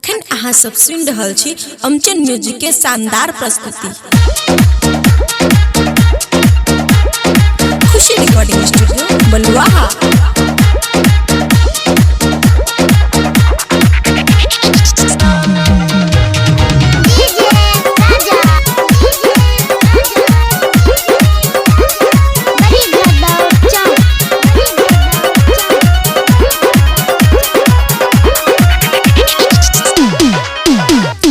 अखन अहाँ सब सुनि रहल छी अमचन म्यूजिक के शानदार प्रस्तुति। खुशी रिकॉर्डिंग स्टूडियो बलुआहा। डीजे राजा बड़ी घदाओ चौक।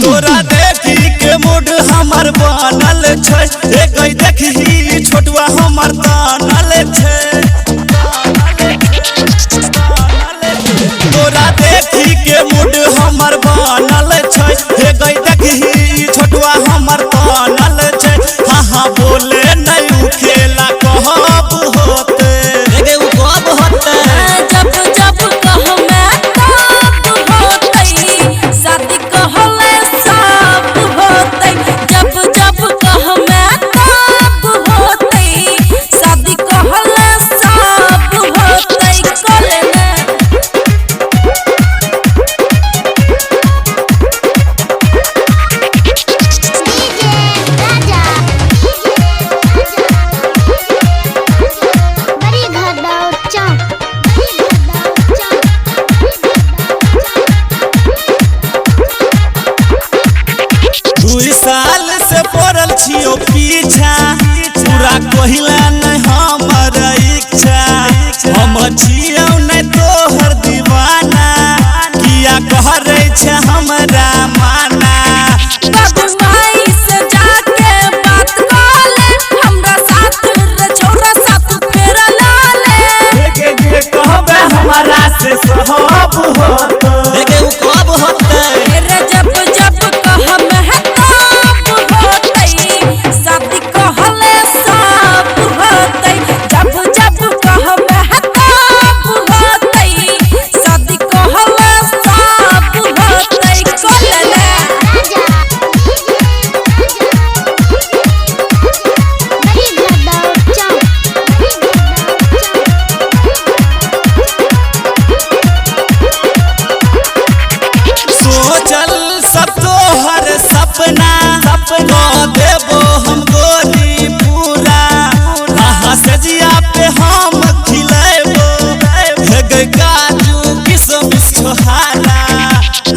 तोरा देखी के मूड हमर बनल छै, ए गई देखी छोटुआ हमर तानल छै। तोरा देखी के मूड हमर बनल छै, ए गई देखी छोटुआ हमर तानल छै। हाँ हाँ बोले नहीं खेला कहब होते, गे उ कब होते। जब जब कहमे तब होतै, शादी कहले सब होतै। जब जब कहमे तब होतै, शादी कहले सब होतै। कले डीजे राजा बड़ी घदाओ चौक। 2 साल से पड़ल छियो पीछा, पूरा कहिला नहीं हमर इच्छा। हम छियौ नहीं तोहर दीवाना, किया कहरै छै हमरा माना। बाबू माई से जाके बात कले, हमरा साथ रे छोरा साथ फेरा लाले। के जे कहबे हमरा से सब होतै। गे उ कब होते। रे जब जब कहमे तब होतै, शादी कहले सब होतै। जब जब कहमे तब होतै, शादी कहले सब होतै। कले राजा बड़ी घदाओ चौक। सोचल सब तोहर सपना, सपना देबो हम गोरी पूरा। आहा से जिया पे हम खिलेबो, हे गई काजू किशमिश छोहारा।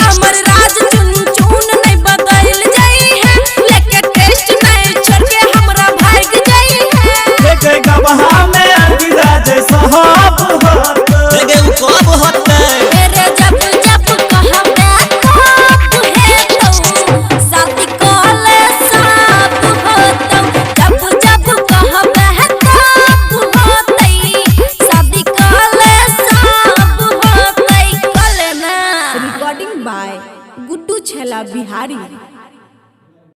अमर राज चुन चुन नहीं बदल जाई है, लेके टेस्ट नहीं छोड़ के हमरा भाग जाई है। हे गई गबहा में अंगिरा जैसा हब होतै। गे उ कब होते। मेरे जब जब कहमे तब हेतौ, शादी कहले सब होतौ। जब जब कहमे तब होतै, शादी कहले सब होतै। कले ना। Recording by Guddu Chhaila Bihari.